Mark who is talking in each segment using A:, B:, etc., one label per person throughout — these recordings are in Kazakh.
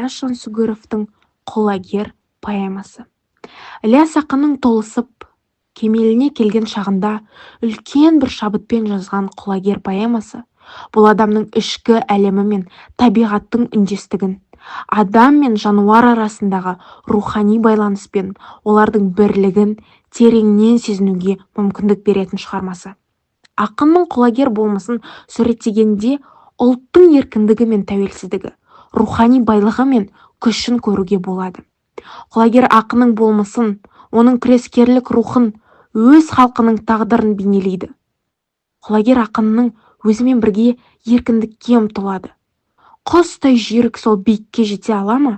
A: Ілияс Жансүгіровтің «Құлагер» поэмасы. Ілияс ақынның толысып, кемеліне келген шағында үлкен бір шабытпен жазған «Құлагер» поэмасы бұл адамның ішкі әлемі мен табиғаттың үндестігін, адам мен жануар арасындағы рухани байланыс пен олардың бірлігін тереңнен сезінуге мүмкіндік беретін шығармасы. Ақынның Құлагер болмысын суреттегенде ұлттың еркіндігі мен тәуелсіздігі, рухани байлығы мен күшін көруге болады. Құлагер ақынның болмысын, оның күрескерлік рухын, өз халқының тағдырын бейнелейді. Құлагер ақынның өзімен бірге еркіндікке ұмтылады. Құстай жүйрік сол биікке жете ала ма?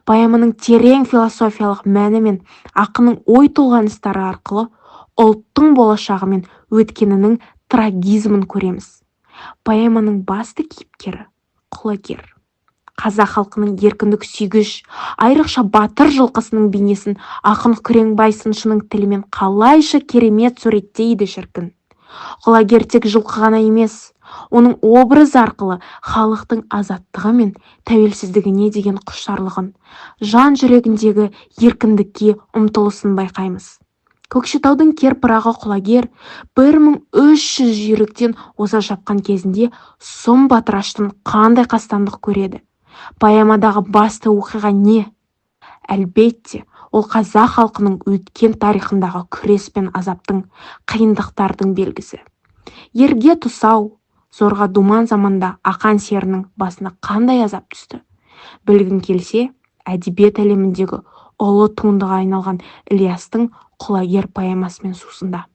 A: Поэманың терең философиялық мәні мен ақынның ой толғаныстары арқылы ұлттың болашағы мен өткенінің трагизмін көреміз. Поэманың басты кейіпкері Құлагер. Қазақ халқының еркіндік сүйгіш, айрықша батыр жылқысының бейнесін ақын Күреңбай сыншының тілімен қалайша керемет суреттейді шіркін. Құлагер тек жылқы ғана емес, оның образы арқылы халықтың азаттығы мен тәуелсіздігіне деген құштарлығын, жан жүрегіндегі еркіндікке ұмтылысын байқаймыз. Көкшетаудың кер пырағы Құлагер 1300 жүйріктен оза шапқан кезінде сұм Батыраштан қандай қастандық көреді? Поэмадағы басты оқиға не? Әлбетте, ол қазақ халқының өткен тарихындағы күрес пен азаптың, қиындықтардың белгісі. Ерге тұсау, зорға думан заманда Ақан серінің басына қандай азап түсті? Білгің келсе, әдебиет әлеміндегі ұлы туындыға айналған Ілиястың «Құлагер» поэмасымен сусында.